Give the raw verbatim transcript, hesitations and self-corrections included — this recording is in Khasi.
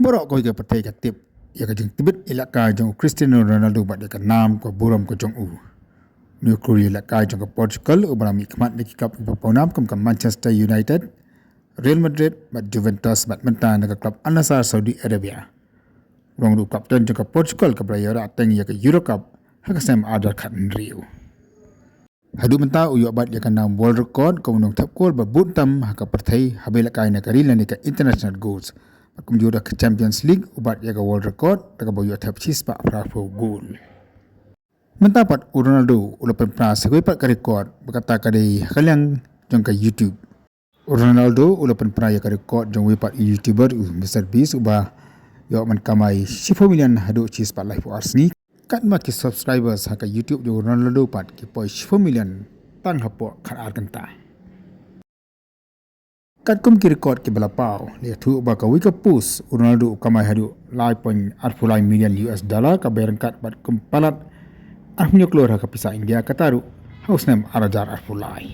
Baroh kawei ka pyrthei ka tip ïa ka jingtbit ïalehkai jong u Cristiano Ronaldo bad ïa ka nam ka burom ka jong u. Une u kur ïalehkai jong ka Portugal uba la mihkhmat na ki klab kiba pawnam kum ka Manchester United, Real Madrid bad Juventus bad mynta na ka klab Al Nassr Saudi Arabia. U long ruh u kapten jong ka Portugal kaba la ïoh rah teng ïa ka Euro Cup ha ka snem ar hajar khathynriew. Haduh mynta u ïoh bat ïa ka nam world record kum u nongthep kol ba bun tam ha ka pyrthei haba ïalehkai na ka ri lane ka international goals. Bad kumjuh da ka Champions League u bat ïa ka world record da kaba u ïoh thep shispah phra phew gol. Mynta pat u Ronaldo u la pynpra sa kawei pat ka record ba kata ka dei ha ka liang jong ka YouTube. U Ronaldo u la pynpra ïa ka record jong uwei pat u YouTuber u Mister Beast uba ïoh ban kamai shiphew million haduh shispah laiphew ar sngi. Katba ki subscribers ha ka YouTube jong u Ronaldo pat ki poi shiphew million tang hapoh khatar kynta. Katkum ki record kiba la paw, la ïathuh ba kawei ka post u Ronaldo u kamai haduh lai point arphew lai million U S dollar kaba ryngkat bad kum palat arphew hynñiew klur ha ka pisa India kata ruh ha u snem ar hajar arphew lai.